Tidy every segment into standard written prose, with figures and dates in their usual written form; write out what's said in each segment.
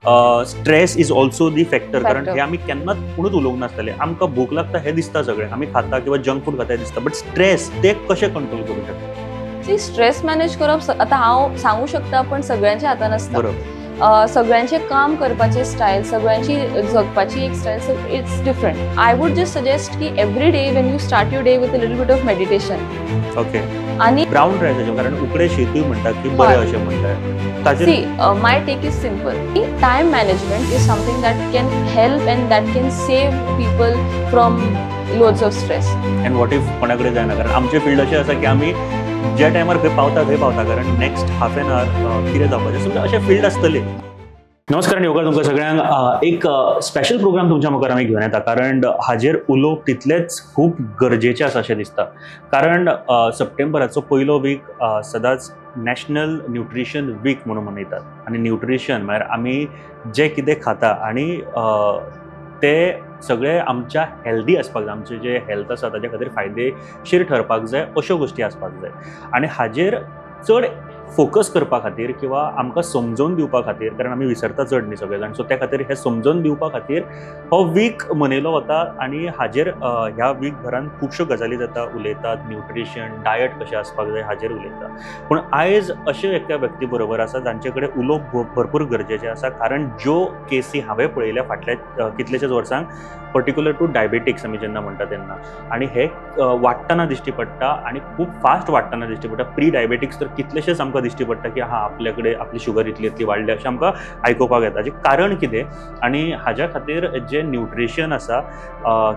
Stress is also the factor, कारण हे आमी केन्नाच कोणूच उलोवंक नासतले. आमकां भूक लागता हें दिसता, सगळें आमी खाता किंवा जंक फूड खाता हें दिसता, बट स्ट्रेस ते कशें कंट्रोल करूं शकता? सी, स्ट्रेस मॅनेज करप आतां हांव सांगू शकता पण सगळ्यांच्या हातान आसता. बरोबर, सगळ्यांचे काम करपाचे स्टायल, सगळ्यांची जगपाची एक style, so it's different. I would just suggest की every day when you start your day with a little bit of meditation. Okay. आनी ब्राऊन रायसाचें, कारण उकडे शेतूय म्हणटा की बरें अशें म्हणटा. See, my take is simple. Time management is something that can help and that can save people from loads of stress. And what if कोणाकडे जायना, कारण आमचे फील्ड अशें आसा की आमी ज्या टायमार खंय पावता थंय पावता, कारण नेक्स्ट हाफ एन our कितें जावपाचें, समजा अशें फील्ड आसतलें. नमस्कार आनी येवकार तुमकां सगळ्यांक. एक स्पेशल प्रोग्राम तुमच्या मुखार आमी घेवन येता, कारण हाजेर उलोवप तितलेंच खूब गरजेचें आसा अशें दिसता. कारण सप्टेंबराचो पयलो वीक सदांच नॅशनल न्युट्रिशन वीक म्हणून मनयतात. आनी न्युट्रिशन म्हळ्यार आमी जें कितें खाता आनी ते सगळे आमच्या हेल्दी आसपाक जाय, आमचे जे हेल्थ आसा ताच्या खातीर फायदेशीर ठरपाक जाय, अश्यो गोश्टी आसपाक जाय. आनी हाजेर चड फोकस करपा खातीर किंवा आमकां समजून दिवपा खातीर, कारण आमी विसरता चड न्ही सगळे जाण, सो त्या खातीर हें समजून दिवपा खातीर हो वीक मनयलो वता. आनी हाजेर ह्या वीक भरान खुबश्यो गजाली जाता, उलयतात, न्युट्रिशन डायट कशें आसपाक जाय हाजेर उलयता. पूण आयज अशे एका व्यक्ती बरोबर आसा जांचे कडेन उलोवप भरपूर गरजेचें आसा, कारण ज्यो केसी हांवें पळयल्या फाटल्या कितल्याशाच वर्सांक, पर्टिक्युलर टू डायबेटिक्स आमी जेन्ना म्हणटा तेन्ना, आनी हे वाडटना दिश्टी पडटा आनी खूब फास्ट वाडटना दिश्टी पडटा. प्री डायबेटिक्स तर कितलेशेच आमकां दिश्टी पडटा की हा आपल्या कडेन आपली शुगर इतली इतली वाडल्या अशें आमकां आयकुपाक येता. हाचें कारण कितें आनी हाज्या खातीर जें न्युट्रिशन आसा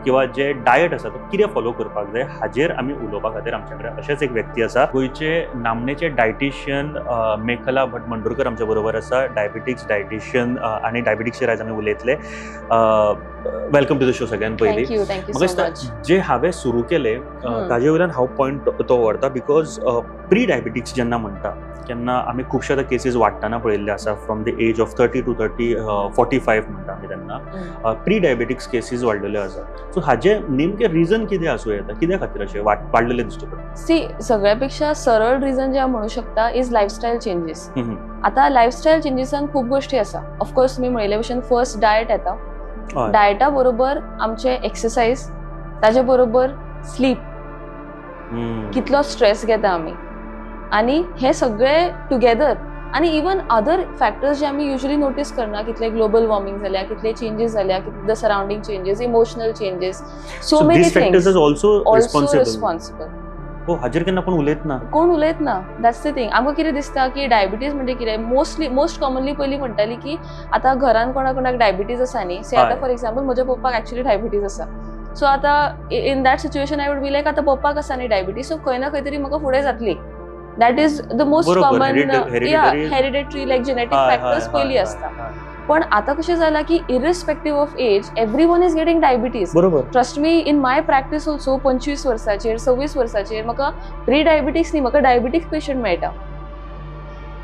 किंवा जें डायट आसा तो कितें फॉलो करपाक जाय हाजेर आमी उलोवपा खातीर आमच्या कडेन अशेंच एक व्यक्ती आसा. गोंयचे नामनेचे डायटिशियन मेखला भट मंडुरकर आमच्या बरोबर आसा, डायबेटिक्स डायटिशियन, आनी डायबेटिक्सचेर आयज आमी उलयतले. Welcome to the show. सगळ्यान पयलीं म्हाका दिसता जे हांवें सुरू केलें ताजे वयल्यान हांव पॉयंट तो व्हरता, because pre diabetics जेन्ना म्हणटा तेन्ना आमी खुबशे आतां केसीस वाडटना पळयल्ले आसा, from the age of 30 to 45 म्हणटा आमी तेन्ना प्री डायबेटिक्स केसीस वाडलेल्यो आसा. सो हाजे नेमके रिजन कितें आसूं येता, कित्या खातीर अशें वाडलेले दिश्टी पडटा? सी, सगळ्या पेक्षा सरळ रिजन जे हांव म्हणू शकता is lifestyle changes. आतां लायफस्टायल चेंजीसान खूब गोश्टी आसा. ऑफकोर्स तुमी म्हणिल्ले भशेन फर्स्ट डायट येता, डायटा बरोबर आमचे एक्सरसाइज, ताजे बरोबर स्लीप, कितलो स्ट्रेस घेता आमी, आनी हे सगळे टुगेदर, आनी इवन अदर फॅक्टर्स जे आमी युजली नोटीस करना, कितले ग्लोबल वॉर्मिंग जाल्या, कितले चेंजीस जाल्या, कितले the surrounding changes, emotional changes, so many things also responsible. हो, हाजेर केन्ना कोण उलयत ना, कोण उलयत ना, that's the thing. आमकां कितें दिसता की डायबिटीज म्हणजे कितें, मोस्टली मोस्ट कॉमनली पयलीं म्हणटाली की आतां घरान कोणा कोणाक डायबिटीज आसा न्ही, से आतां फॉर एक्झाम्पल म्हज्या पप्पाक एक्चुअली डायबिटीज आसा, सो आतां in that situation I would be like आतां पप्पाक आसा न्ही डायबिटीज, सो खंय ना खंय तरी म्हाका फुडें जातली. That is the most common hereditary like genetic factors पयलीं आसता. पण आतां कशें जालां की irrespective of age everyone is getting diabetes. Trust me, in my practice also 25 वर्साचेर 26 वर्साचेर म्हाका प्री डायबिटीक्स न्ही, म्हाका डायबिटीक्स पेशंट मेळटा.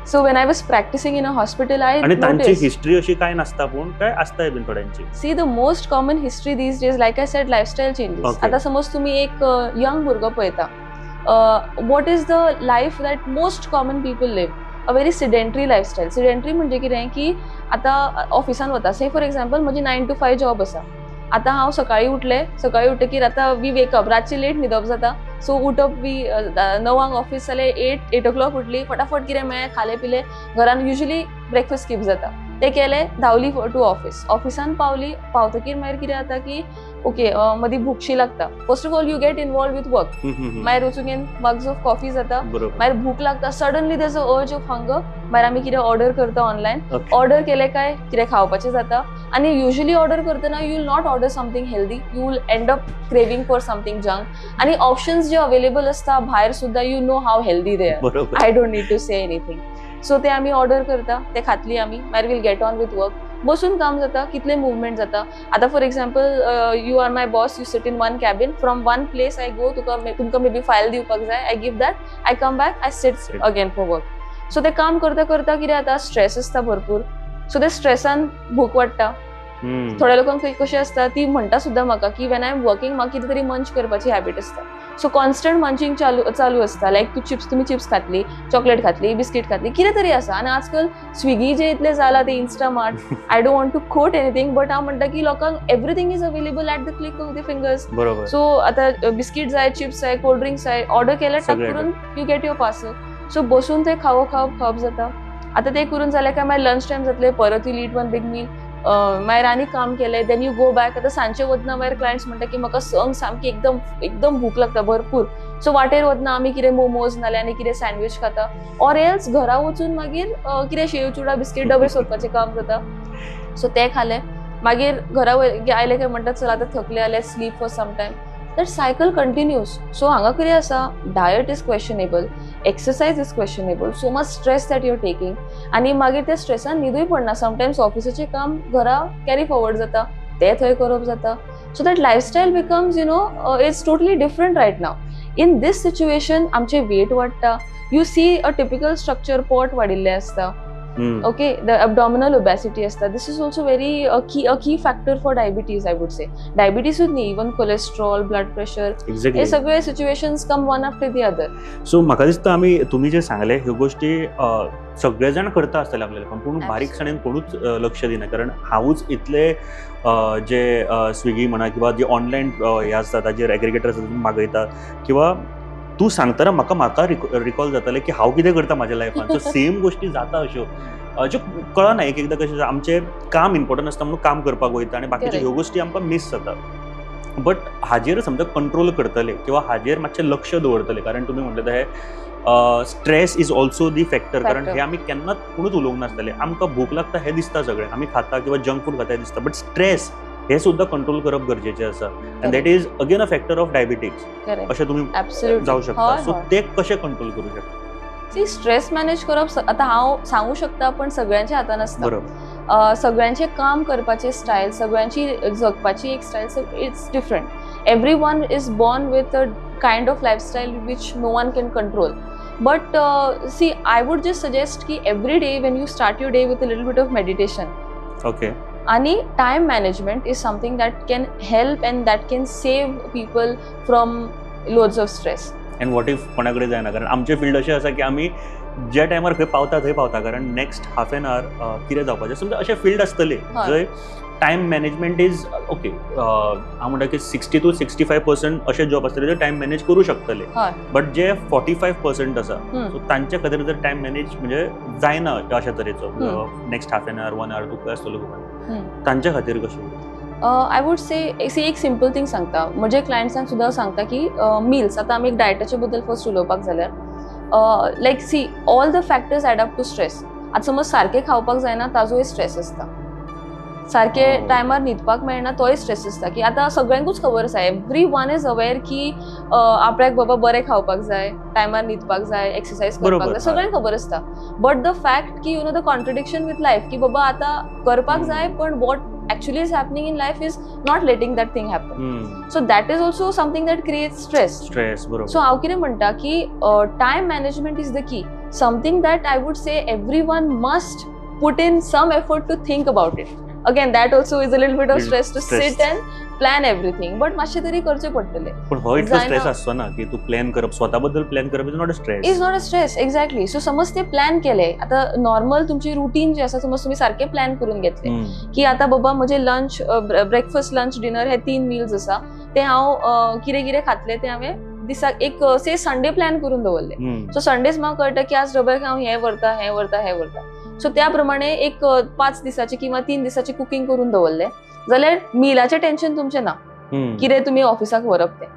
So when I was practicing in a hospital I आनी तांची हिस्ट्री अशी काय नासता, पूण काय आसताय बीन थोड्यांची. See, the most common history these days, like I said, lifestyle changes. आतां समज तुमी एक यंग भुरगो पळयता, what is the life that most common people live? A very sedentary lifestyle. Sedentary म्हणजे कितें की आतां ऑफिसान वता, से फॉर एक्झाम्पल म्हजी 9 to 5 job आसा, आतां हांव सकाळीं उठलें, सकाळीं उठकीर आतां we wake up, रातचें लेट न्हिदप जाता, सो उठप बी 9 ऑफिस जालें, 8 o'clock उठली, फटाफट कितें मेळ्ळें खालें पिलें, घरान युजली ब्रेकफास्ट स्कीप जाता, तें केलें, धांवली टू ऑफिस, ऑफिसान पावली, पावतकीर मागीर कितें जाता की ओके मदीं भूकशी लागता. First of all you get involve with work, मागीर वचून मग्स ऑफ कॉफी जाता, मागीर भूक लागता, suddenly there's a urge of hunger, मागीर आमी कितें ऑर्डर करता ऑनलायन, ऑर्डर केलें काय कितें खावपाचें जाता, आनी युजली ऑर्डर करतना you will not order something healthy, you will end up craving for something junk, आनी ऑप्शन्स जे अवेलेबल आसता भायर सुद्दां you know how healthy they are, I don't need to say anything. So ते आमी order करता, ते खातली आमी, मागीर we'll get on with work, बसून काम जाता, कितले मुवमेंट जाता. आतां for example you are my boss, you sit in one cabin, from one place I go, तुका तुमकां मे बी फायल दिवपाक जाय, I give that, I come back, I sit again for work. So ते काम करता करता कितें जाता, स्ट्रेस आसता भरपूर, सो ते स्ट्रेसान भूक वाडटा, थोड्या लोकांक कशें आसता ती म्हणटा सुद्दां म्हाका की when I am working म्हाका कितें तरी मंच करपाची हॅबिट आसता. सो कॉन्स्टंट मंचींग चालू आसता. लायक तूं चिप्स, तुमी चिप्स खातली, चॉकलेट खातली, बिस्कीट खातली, कितें तरी आसा. आनी आजकाल स्विगी जे इतलें जाला ते Instamart, I don't want to quote anything but हांव म्हणटा की लोकांक everything is available at the click of the fingers. So आतां बिस्कीट जाय, चिप्स जाय, कोल्ड ड्रिंक्स जाय, ऑर्डर केल्यार टक करून you get your parcel. So बसून ते खावप खावप खावप जाता. आतां ते करून जालें काय मागीर लंच टायम जातले, परत you eat one big meal, मागीर आनी काम केलें, then you go back. आतां सांजचे वतना मागीर क्लायंट्स म्हणटा की म्हाका संग सामकी एकदम एकदम भूक लागता भरपूर. सो वाटेर वतना आमी कितें मोमोज नाल्यार आनी कितें सँडवीच खाता, ऑर एल्स घरा वचून मागीर कितें शेव चुडा बिस्कीट डबे सोदपाचें काम जाता. सो तें खालें, मागीर घरा आयले काय म्हणटा चल आतां थकले जाल्यार sleep for some time. That cycle continues. So हांगा कितें आसा, diet is questionable, exercise is questionable, so much stress that you are taking, आनी मागीर त्या स्ट्रेसान न्हिदूय पडना. समटायम्स ऑफिसाचें काम घरा कॅरी फॉरवर्ड जाता, तें थंय करप जाता. So that lifestyle becomes, you know, it's totally different right now. In this situation आमचें वेट वाडटा. You see a typical structure, पोट वाडिल्लें आसता, okay, the abdominal obesity आसता. This is also very a key factor for diabetes. I would say डायबिटीजूच न्ही, even cholesterol, blood pressure, हे सगळे situations come one after the other. So म्हाका दिसता आमी तुमी जे सांगले ह्यो गोष्टी सगळे जाण करता आसतले आपल्याला, पूण बारीकसाणेन कोणूच लक्ष दिना. कारण हांवूच इतले जे स्विगी म्हणा किंवा जे ऑनलायन हे आसता ताजेर एग्रिगेटर आसता मागयता, किंवा तूं सांगतना म्हाका म्हाका रिकॉल जातालें की हांव कितें करता म्हाज्या लायफान. सो सेम गोश्टी जाता अश्यो ज्यो कळना. एक एकदां कशें आमचें काम इम्पोर्टंट आसता म्हणून काम करपाक वयता आनी बाकीच्यो ह्यो गोश्टी आमकां मीस जाता. बट हाजेर समजा कंट्रोल करतले किंवा हाजेर मातशें लक्ष दवरतले, कारण तुमी म्हणलें तशें stress is also the factor. कारण हे आमी केन्नाच कोणूच उलोवंक नासतले. आमकां भूक लागता हें दिसता सगळें, आमी खाता किंवा जंक फूड खाता हें दिसता, बट स्ट्रेस हे सुद्दां कंट्रोल करप गरजेचें आसा. And that is again a factor of diabetics अशें तुमी जावं शकता. सो ते कशें कंट्रोल करूं शकता? सी, स्ट्रेस मॅनेज करप आतां हांव सांगू शकता पण सगळ्यांच्या हातान आसता. सगळ्यांचें काम करपाचें स्टायल, सगळ्यांची जगपाची एक style, it's different. Every one is born with a kind of lifestyle which no one can control. But see, I would just suggest की every day when you start your day with a little bit of meditation, okay, आणि time management is something that can help and that can save people from loads of stress. And what if कोणा कडेन जायना, कारण आमचें field अशें आसा की आमी ज्या टायमार खंय पावता थंय पावता, कारण नेक्स्ट हाफ एन our कितें जावपाचें. समजा अशें फिल्ड आसतलें जंय टायम मॅनेजमेंट is okay, हांव म्हणटा की 60 to 65% अशे जॉब आसतले जे टायम मॅनेज करूं शकतले, बट जे 45% आसा सो तांच्या खातीर जर टायम मॅनेज म्हणजे जायना अशा तरेचो, next half an hour 1 hour तुका आसतलो, तांच्या खातीर कशें? I would say एक सिंपल थिंग सांगता, म्हजे क्लायंट्सांक सुद्दां सांगता की मिल्स, आतां आमी एक डायटाचे बद्दल फर्स्ट उलोवपाक जाल्यार, like see all the factors add up to stress. आतां समज सारकें खावपाक जायना ताजोय स्ट्रेस आसता, सारके टायमार न्हिदपाक मेळना तोय स्ट्रेस आसता. की आतां सगळ्यांकूच खबर आसा, एवरी वन is aware की आपल्याक बाबा बरें खावपाक जाय, टायमार न्हिदपाक जाय, एक्सरसायज करपाक जाय, सगळ्यांक खबर आसता. बट the fact की you know the contradiction with life, की बाबा आतां करपाक जाय पण what actually is happening in life is not letting that thing happen. So that is also something that creates stress. So हांव कितें म्हणटा की time management is the key, something that I would say everyone must put in some effort to think about it. Again, that also is a little bit of stress to sit and plan everything, but मातशें तरी करचें पडटलें. पण हो इतलो stress आसचो ना की तूं प्लॅन करप, स्वता बद्दल प्लॅन करप is not a stress. Is not a stress, exactly. So समज ते प्लॅन केले, आतां नॉर्मल तुमची रुटीन जे आसा, समज तुमी सारकें प्लॅन करून घेतले की आतां बाबा म्हजें लंच, ब्रेकफास्ट, लंच, डिनर हे 3 मिल्स आसा, ते हांव कितें कितें खातलें तें हांवें दिसाक एक से संडे प्लॅन करून दवरले. सो संडेज म्हाका कळटा की आज डब्याक हांव हें व्हरता, हें व्हरता, हें व्हरता. सो त्या प्रमाणे एक 5 दिसाचे किंवा 3 दिसाचे कुकींग करून दवरले जाल्यार मिलाचें टेन्शन तुमचें ना, कितें तुमी ऑफिसाक व्हरप तें.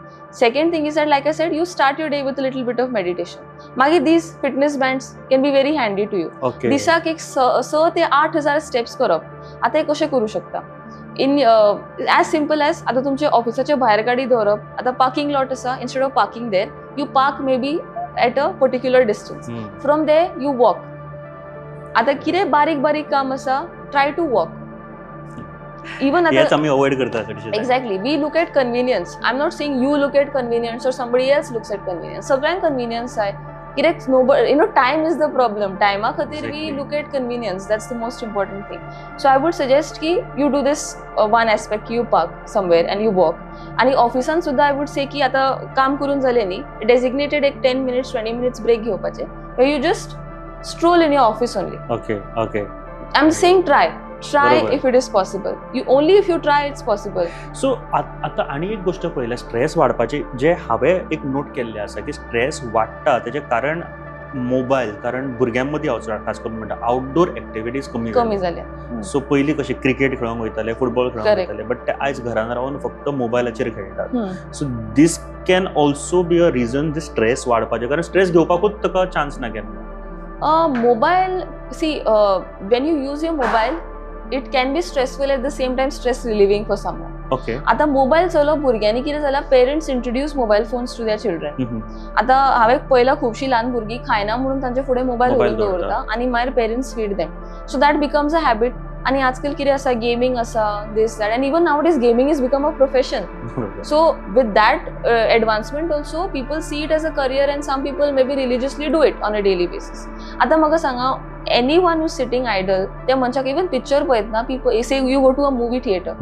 Second thing is that like I said, you start your day with a little bit of meditation. मागीर these fitness bands can be very handy to you. दिसाक एक 6 ते 8 हजार स्टेप्स करप, आतां हें कशें करूं शकता? इन एज सिंपल एज आतां तुमचे ऑफिसाच्या भायर गाडी दवरप, आतां पार्किंग लॉट आसा, instead of parking there you park may be at a particular distance, from there you walk. आतां कितें बारीक बारीक काम आसा, ट्राय टू वॉक. इवन हेच आमी अवॉइड करता. Exactly, we look at convenience. I am not saying you look at convenience or somebody else looks at convenience. सगळ्यांक कन्विनियन्स जाय, कित्याक no, time is the problem. टायमा खातीर we look at convenience, that's the most important thing. So I would suggest की you do this one aspect, you park somewhere and you walk. आनी ऑफिसान सुद्दां I would से की आतां काम करून जालें न्ही, डेजिग्नेटेड एक 10 मिनिट्स 20 मिनिट्स ब्रेक घेवपाचे, you just stroll in your office only. Okay okay, I am saying try try if it is possible. You only if you try it's possible. So आतां आनी एक गोश्ट पळयल्यार स्ट्रेस वाडपाची जे हांवें एक note केल्लें आसा की स्ट्रेस वाडटा तेजें कारण मोबायल, कारण भुरग्यां मदीं हांव खास करून म्हणटा आउटडोर एक्टिविटीज कमी कमी जाल्या. सो पयलीं कशें क्रिकेट खेळोंक वयताले, फुटबॉल खेळोंक वयताले, बट ते आयज घरान रावन फक्त मोबायलाचेर खेळटात. So this can also be a reason the stress वाडपाचें, कारण स्ट्रेस घेवपाकूच ताका चान्स ना केन्ना. Mobile, see, when you use your mobile it can be stressful, at the same time stress relieving for someone. Okay, आतां mobile चलो भुरग्यांनी कितें जालां, parents introduce mobile phones to their children. आतां हांवें पळयलां खुबशीं ल्हान भुरगीं खायना म्हणून तांचे फुडें मोबायल व्हरून दवरता आनी मागीर parents feed them, so that becomes a habit. आनी आजकाल कितें आसा, गेमींग आसा, this that, and even nowadays gaming is become a profession. So with that advancement also people see it as a career and some people may be religiously do it on a daily basis. आतां म्हाका सांगा, anyone who's sitting idle, त्या मनशाक even picture पळयतना people say you go to a movie theatre,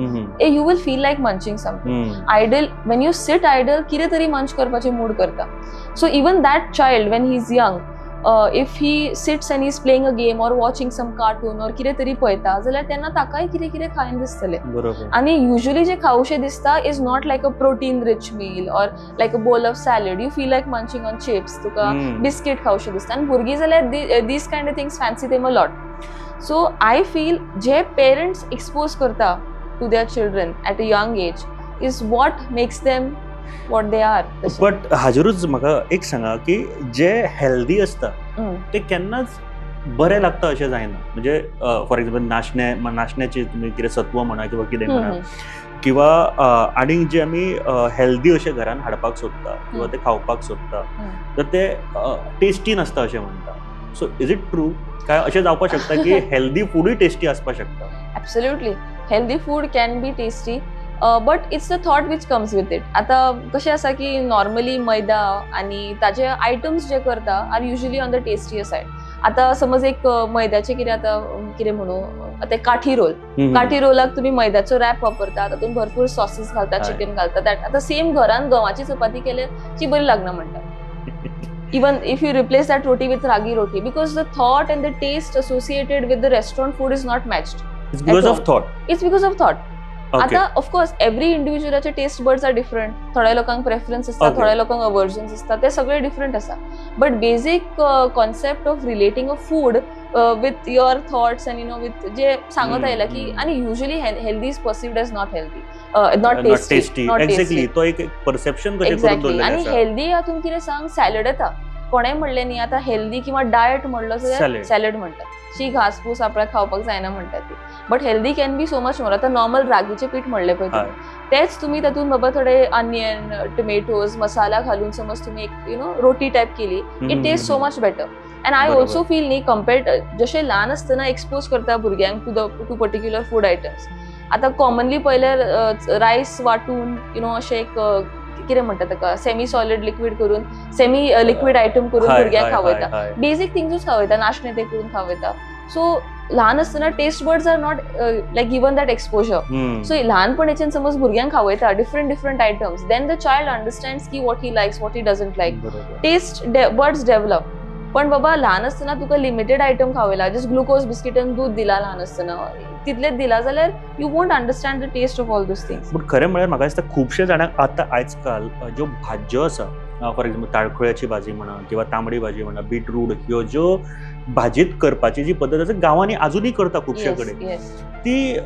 you will feel like munching something. Idle, when you sit idle कितें तरी मंच करपाचें mood करता. So even that child when he is young, if he sits and he is playing a game or watching some cartoon or कितें तरी पळयता जाल्यार तेन्ना ताकाय कितें कितें खायन दिसतलें. आनी युजली जे खावशें दिसता is not like a protein rich meal or like a bowl of salad. You feel like munching on chips, तुका बिस्कीट खावशें दिसता. आनी भुरगीं जाल्यार these kind of things fancy them a lot. So I feel J parents expose करता to their children at a young age is what makes them what they are. But हाजेरूच म्हाका एक सांगा की जे हेल्दी आसता ते केन्नाच बरें लागता अशें जायना. म्हणजे फॉर एक्झाम्पल नाशण्याची तुमी कितें सत्व म्हणा किंवा कितें म्हणा, किंवा आनीक जे आमी हेल्दी अशें घरान हाडपाक सोदता किंवा ते खावपाक सोदता तर ते टेस्टी नासता अशें म्हणटा. सो is it true काय अशें जावपाक शकता की हेल्दी फुडूय टेस्टी आसपाक शकता? Absolutely, healthy food can be tasty, but it's the thought which comes with it. आतां कशें आसा की नॉर्मली मैदा आनी ताजे आयटम्स जे करता are usually on the tastier side. आतां समज एक मैद्याचें कितें, आतां कितें म्हणू, आतां काठी रोल, काठी रोलाक तुमी मैद्याचो रॅप वापरता, तातूंत भरपूर सॉसीस घालता, चिकन घालता. That आतां सेम घरान गंवाची चपाती केल्यार ती बरी लागना म्हणटा. Even if you replace that roti with ragi roti, because the thought and the taste associated with the restaurant food is not matched. It's because of thought. It's because of thought. आतां of course every इंडिव्हिज्युअलाचे taste buds are different. थोड्या लोकांक preference आसता, थोड्या लोकांक अवर्जन्स आसता, ते सगळे डिफरंट आसा. But basic concept of relating a food with your thoughts and you know with जे सांगत आयला की, आनी usually healthy is perceived as not healthy, not tasty. Exactly, तो एक परसेप्शन कशें करून दवरलेलें आनी आसा. हेल्दी हातूंत कितें सांग, सॅलड येता. कोणें म्हणलें न्ही आतां हेल्दी किंवा डायट म्हणलो जाल्यार सॅलड म्हणटात, शी घासपूस आपल्याक खावपाक जायना म्हणटात ती. But healthy can be so much more. आतां नॉर्मल रागीचें पीठ म्हणलें पळय तुमी, तेच तुमी तातूंत बाबा थोडे अनियन, टोमॅटोज, मसाला घालून समज तुमी एक you know roti type केली, it taste so much better. And I also feel न्ही कंपेर्ड जशें ल्हान आसतना एक्सपोज करता भुरग्यांक to the to particular food items. आतां कॉमनली पळयल्यार रायस वांटून you know अशें एक कितें म्हणटा ताका, सेमी सॉलिड लिक्वीड करून, सेमी लिक्वीड आयटम करून भुरग्यांक खावयता. बेजीक थिंग्सूच खावयता, नाशणे ते करून खावयता. सो ल्हान आसतना taste buds are not like given that exposure. So ल्हानपणाच्यान समज भुरग्यांक खावयता different different items, then the child understands की what he likes, what he doesn't like, taste buds develop. पण बाबा ल्हान आसतना तुका लिमिटेड आयटम खावयला, जस्ट ग्लुकोज बिस्कीट आनी दूद दिला ल्हान आसतना, तितलेंच दिला जाल्यार you won't understand the taste of all those things. But खरें म्हळ्यार म्हाका दिसता खुबशे जाणांक आतां आयज काल ज्यो भाजयो आसा, फॉर एक्झाम्पल ताळखुळ्याची भाजी म्हणा किंवा तांबडी भाजी म्हणा, बीटरूट, ह्यो ज्यो भाजीत करपाची जी पद्दत आसा गांवांनी आजुनूय करता खुबशे कडेन, ती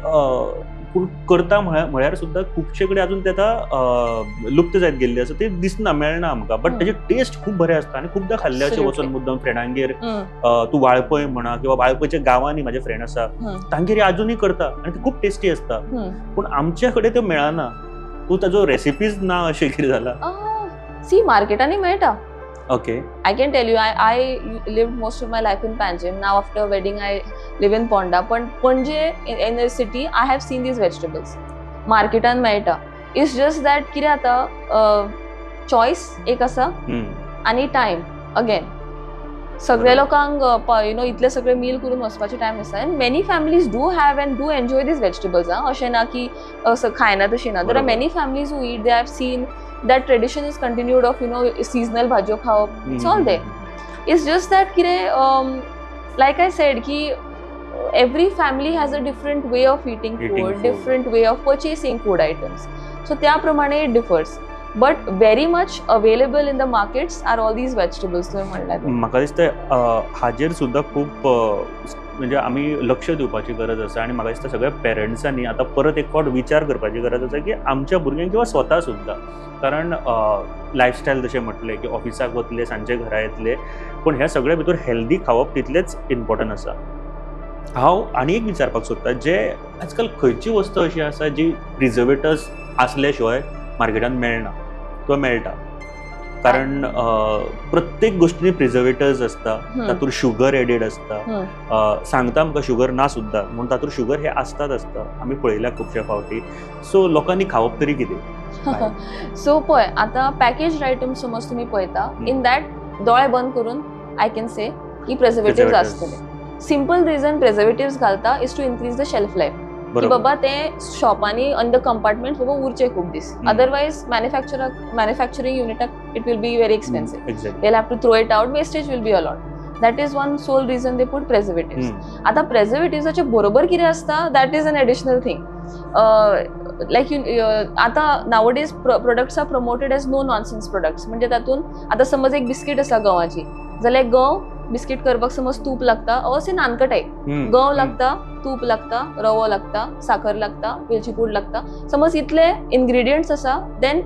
पूण करता म्हळ्यार सुद्दां खुबशे कडेन अजून ते आतां लुप्त जायत गेल्ली आसा, ते दिसना, मेळना आमकां. बट तेजे टेस्ट खूब बरें आसता आनी खुबदां खाल्ले अशें वचून मुद्दम फ्रेंडांगेर, तूं वाळपय म्हणा किंवा वाळपयच्या गांवांनी म्हाजे फ्रेंड आसा तांगेर अजुनूय करता आनी ते खूब टेस्टी आसता. पूण आमचे कडेन त्यो मेळना, तूं ताजो रेसिपीज ना अशें कितें जाला? सी, मार्केटांनी मेळटा. Okay. I can tell you, I lived most of my life in Panjim. Now after wedding, I live in Ponda. But Panje, in the city, I have seen these vegetables. Marketan मेळटा. It's just that कितें आता choice एक आसा आनी time again. सगळे लोकांक you know इतले सगळे मील करून वचपाचे टायम आसता and many families do have and do enjoy these vegetables. आं, अशें ना की खायना तशें ना. There are many families who eat, they have seen that tradition is continued of you know seasonal भाजयो खावप, it's all there. It's just that कितें लायक I said की every family has a different way of eating food, different way of purchasing food items. So त्या प्रमाणे it differs, but very much available in the markets are all these vegetables. तुवें म्हणलां. म्हाका दिसता हाजेर सुद्दां खूब म्हणजे आमी लक्ष दिवपाची गरज आसा आनी म्हाका दिसता सगळ्या पेरंट्सांनी आतां परत एक फावट विचार करपाची गरज आसा की आमच्या भुरग्यांक किंवा स्वता सुद्दां, कारण लायफस्टायल जशें म्हटलें की ऑफिसाक वतले, सांजचे घरा येतले, पूण ह्या सगळ्या भितर हेल्दी खावप तितलेंच इम्पॉर्टंट आसा. हांव आनी एक विचारपाक सोदता, जे आजकाल खंयची वस्तू अशी आसा जी प्रिजर्वेटर्स आसल्या शिवाय मार्केटान मेळना किंवा मेळटा? कारण प्रत्येक गोष्टींनी प्रिजर्वेटर्स आसता, तातूंत शुगर एडेड आसता, सांगता आमकां शुगर ना सुद्दां म्हूण तातूंत शुगर हे आसताच आसता, आमी पळयल्या खुबशे फावटी. सो लोकांनी खावप तरी कितें? सो पळय आतां पॅकेज आयटम समज तुमी पळयता, इन that दोळे बंद करून I can से की प्रिजर्वेटिव्स आसतले. सिंपल रिजन प्रिजर्वेटिव्स घालता is to increase the shelf life, की बाबा ते शॉपांनी इन the compartment बाबा उरचे खूब दीस, अदरवायज मॅन्युफॅक्चरिंग युनिटाक it will be very expensive, they will have to throw it out, wastage will be a lot. That is one sole reason they put preservatives. आतां प्रिजर्वेटिव्साचे बरोबर कितें आसता that is an additional thing. Like you आतां nowadays products are promoted as no nonsense products. म्हणजे तातूंत आतां समज एक बिस्कीट आसा गंवाची, जाल्यार गंव बिस्कीट करपाक समज तूप लागता, अशें नानकटाय गंव लागता, तूप लागता, रवो लागता, साखर लागता, वेलची पूड लागता, समज इतले इन्ग्रिडियंट्स आसा, then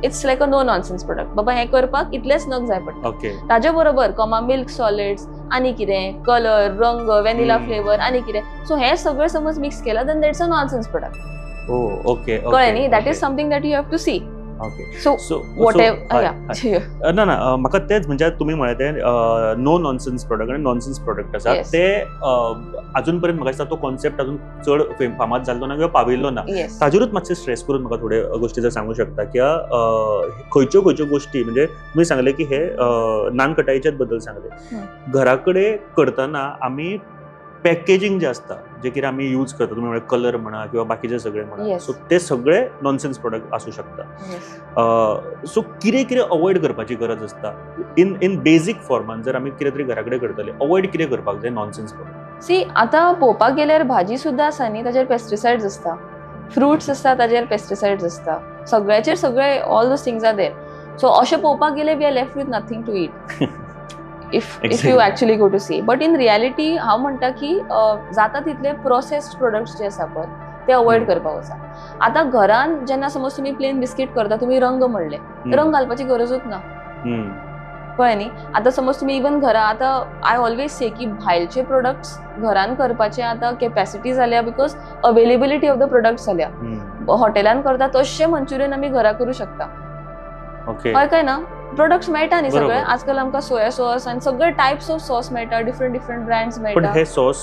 it's like a no nonsense product. बाबा हें करपाक इतलेच नग जाय पडटा. ताजे बरोबर कॉमा मिल्क सॉलिड्स आनी कितें कलर, रंग, वेनिला फ्लेवर आनी कितें, सो हें सगळें समज मिक्स केलां then that's a nonsense product. कळ्ळें न्ही? That is something that you have to see. Okay, so whatever ना ना म्हाका तेच म्हणजे तुमी म्हळें तें नो नॉनसेन्स प्रोडक्ट आनी नॉनसेन्स प्रोडक्ट आसा ते अजून पर्यंत म्हाका दिसता तो कॉन्सेप्ट अजून चड फामाद जाल्लो ना किंवा पाविल्लो ना. ताजेरूच मातशें स्ट्रेस करून म्हाका थोडे गोश्टी जर सांगू शकता किंवा खंयच्यो खंयच्यो गोश्टी, म्हणजे तुमी सांगले की हे नानकटाईच्याच बद्दल सांगले, घरा कडेन करतना आमी पॅकेजींग जे आसता जे कितें आमी यूज करता, तुमी म्हणल्यार कलर म्हणा किंवा बाकीचे सगळे म्हणा, सो ते सगळे नॉनसेन्स प्रोडक्ट आसूं शकता. सो कितें कितें अवॉयड करपाची गरज आसता इन इन बेजीक फॉर्मान जर आमी कितें तरी घरा कडेन करतले, अवॉयड कितें करपाक जाय नॉनसेन्स प्रोडक्ट? सी आतां पळोवपाक गेल्यार भाजी सुद्दां आसा न्ही, ताजेर पेस्टिसायड्स आसता, फ्रुट्स आसता ताजेर पेस्टिसायड्स आसता, सगळ्याचेर सगळे all those things are there. So अशें पळोवपाक गेल्यार we are left with nothing to eat if you actually go to see. But in reality हांव म्हणटा की जाता तितले प्रोसेस्ड प्रोडक्ट्स जे आसा पळय ते अवॉयड करपाक आसा. आतां घरान जेन्ना समज तुमी प्लेन बिस्कीट करता, तुमी रंग म्हणले, रंग घालपाची गरजूच ना, कळ्ळें न्ही? आतां समज तुमी इवन घरा, आतां I always से की भायलचे प्रोडक्ट्स घरान करपाचे आतां कॅपॅसिटी जाल्या, because availability of the products जाल्या. हॉटेलान करता तशें मंचुरियन आमी घरा करूं शकता, हय काय ना? प्रोडक्ट्स मेळटा न्ही सगळे आजकाल आमकां, सोया सॉस आनी सगळे टायप्स ऑफ सॉस मेळटा, डिफरंट डिफरंट ब्रँड्स मेळटा. पण हे सॉस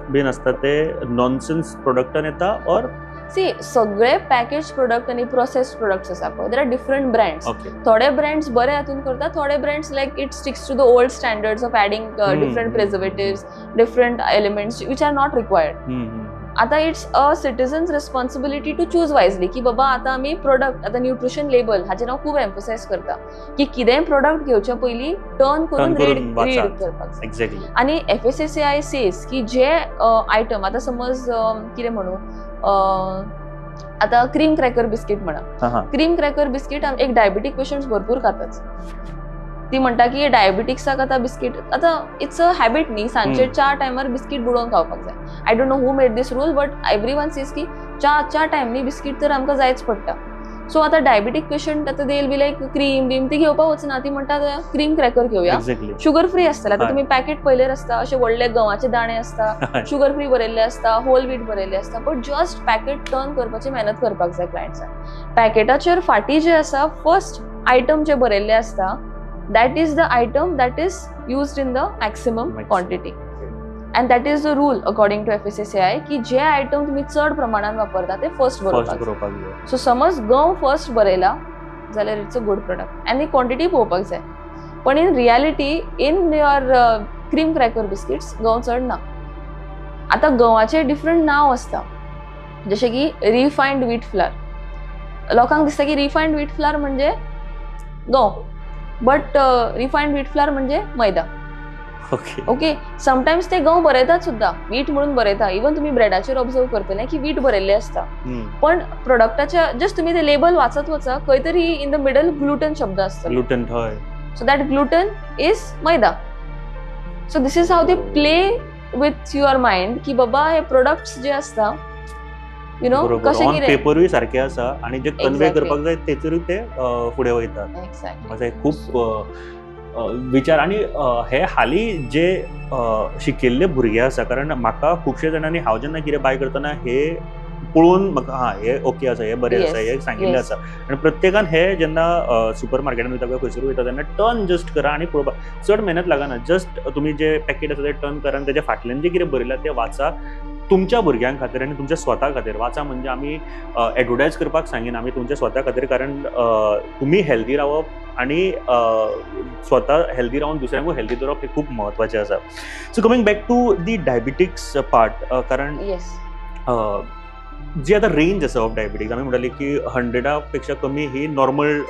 बीन आसता ते नॉनसेन्स प्रोडक्टान येता ऑर सी सगळे पॅकेज प्रोडक्ट आनी प्रोसेस्ड प्रोडक्ट्स आसा पळय, there are different brands. थोडे ब्रँड्स बरे हातून करता, थोडे brands like it sticks to the old standards of adding different preservatives, different elements which are not required. आतां it's a citizen's responsibility to choose wisely की बाबा आतां आमी प्रोडक्ट, आतां न्यूट्रिशन लेबल हाचेर हांव खूब एम्फसायज करता की कितेंय प्रोडक्ट घेवच्या पयलीं टर्न करून रीड करपाक जाय. आनी FSSAI says की जे आयटम आतां समज कितें म्हणू, आतां क्रीम क्रॅकर बिस्कीट म्हणा, क्रीम क्रॅकर बिस्कीट एक डायबिटीक पेशंट्स भरपूर खातात, ती म्हणटा की डायबिटिक्साक आतां बिस्कीट, आतां it's a habit न्ही, सांजचे च्या टायमार बिस्कीट बुडोवन खावपाक जाय. I don't know who made this rule but everyone says की च्या टायम न्ही बिस्कीट तर आमकां जायच पडटा. सो आतां डायबिटीक पेशंट आतां they will be like cream beam ती घेवपाक वचना, ती म्हणटा क्रीम क्रॅकर घेवया, शुगर फ्री आसतले. आतां तुमी पॅकेट पळयल्यार आसता अशे व्हडले गंवाचे दाणे आसता, शुगर फ्री बरयल्ले आसता, होल व्हीट बरयल्ले आसता, बट जस्ट पॅकेट टर्न करपाची मेहनत करपाक जाय क्लायंट्सान. पॅकेटाचेर फाटीं जे आसा फर्स्ट आयटम जे बरयल्ले आसता that is the item that is used in the maximum quantity. And that is the rule according to FSSAI की जे आयटम तुम्ही चड प्रमाणात वापरता ते फर्स्ट बरोवपाक जाय. सो समज गंव फर्स्ट बरयला जाल्यार it's a good product आनी क्वॉन्टिटी पळोवपाक जाय. पण in reality in your cream cracker biscuits गंव चड ना. आतां गंवाचे डिफरंट नांव आसता, जशें की रिफायंड वीट फ्लार. लोकांक दिसता की रिफायंड वीट फ्लार म्हणजे गंव, बट रिफायंड वीट फ्लार म्हणजे मैदा. ओके, समटायम्स ते गंव बरयतात सुद्दां, वीट म्हणून बरयता. इवन तुमी ब्रेडाचेर ऑब्जर्व करतले की वीट बरयल्लें आसता, पण प्रोडक्टाच्या जस्ट तुमी ते लेबल वाचत वचा, खंय तरी इन the middle gluten शब्द आसता. ग्लुटन, हय. So that gluten is maida. So this is how they play with your mind की बाबा हे प्रोडक्ट्स जे आसता, you know, कशें कितें पेपरूय सारके आसा आनी जे कन्वे करपाक जाय तेचेरूय ते फुडें वयतात. एक्झॅक्टली. खूब विचार. आनी हे हालीं जे शिकिल्ले भुरगे आसा, कारण म्हाका खुबशे जाणांनी हांव जेन्ना कितें बाय करतना हे पळोवन म्हाका हां हे ओके आसा, हे बरें आसा, हे सांगिल्लें आसा. आनी प्रत्येकान हे जेन्ना सुपर मार्केटान वयता किंवा खंयसर वयता तेन्ना टर्न जस्ट करा आनी पळोवपा, चड मेहनत लागना, जस्ट तुमी जे पॅकेट आसा तें टर्न करा आनी तेज्या फाटल्यान जें कितें बरयलां तें वाचा. तुमच्या भुरग्यां खातीर आनी तुमच्या स्वता खातीर वाचा. म्हणजे आमी एडवर्टायज करपाक सांगिना, आमी तुमच्या स्वता खातीर, कारण तुमी हेल्दी रावप आनी स्वता हेल्दी रावन दुसऱ्यांकूय हेल्दी दवरप हें खूब म्हत्वाचें आसा. So coming back to the diabetics part, कारण जी आतां रेंज आसा ऑफ डायबिटीक्स, आमी म्हणटाली की 100 पेक्षा कमी ही नॉर्मल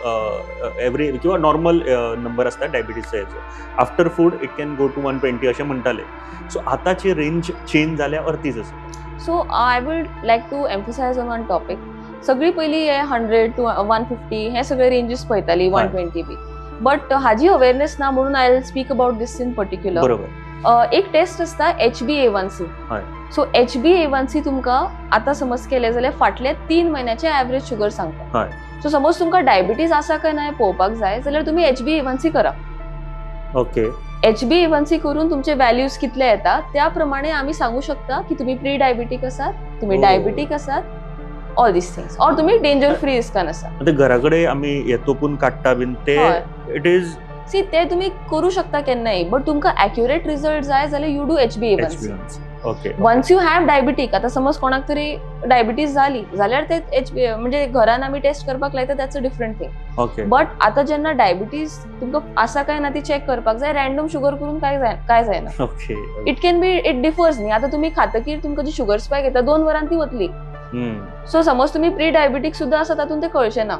एवरी किंवा नॉर्मल नंबर आसता डायबिटीजचो हेचो. After food it can go to 120 अशें म्हणटाले. सो आतांची रेंज चेंज जाल्या ऑर तीच आसा? So I would like to emphasize on one topic. सगळी पयलीं हे 100 to 150 हे सगळे रेंजीस पळयताली, 120 बी, बट हाजी अवेअरनेस ना म्हणून I will speak about this in particular. बरोबर. एक टेस्ट आसता HbA1c. सो HbA1c तुमकां आतां समज केलें जाल्यार फाटल्या 3 म्हयन्याचे एवरेज शुगर सांगता. सो समज तुमकां डायबिटीज आसा काय ना पळोवपाक जाय जाल्यार तुमी HbA1c करा. ओके. HbA1c करून तुमचे व्हॅल्यूज कितले येता त्या प्रमाणे आमी सांगू शकता की तुमी प्री डायबिटीक आसात, तुमी डायबिटीक आसात, ऑल these things, or तुमी डेंजर फ्री रिस्कान आसा. आतां घरा कडेन आमी हे तोपून काडटा बीन ते it is सी ते तुमी करू शकता केन्नाय, बट तुमकां एक्युरेट रिजल्ट जाय जाल्यार you do HbA1c. Okay. Once you have diabetic, आतां समज कोणाक तरी डायबिटीज जाली जाल्यार ते एच म्हणजे घरान आमी टेस्ट करपाक लायता, that's a different thing. Okay. But आतां जेन्ना डायबिटीज तुमकां आसा काय ना ती चॅक करपाक जाय, रॅन्डम शुगर करून काय जायना. Okay. It can be, it differs न्ही. आतां तुमी खातकीर तुमकां जी शुगर स्पायक येता 2 वरां ती वतली. सो समज तुमी प्री डायबिटीक सुद्दां आसा तातूंत ते कळचें ना.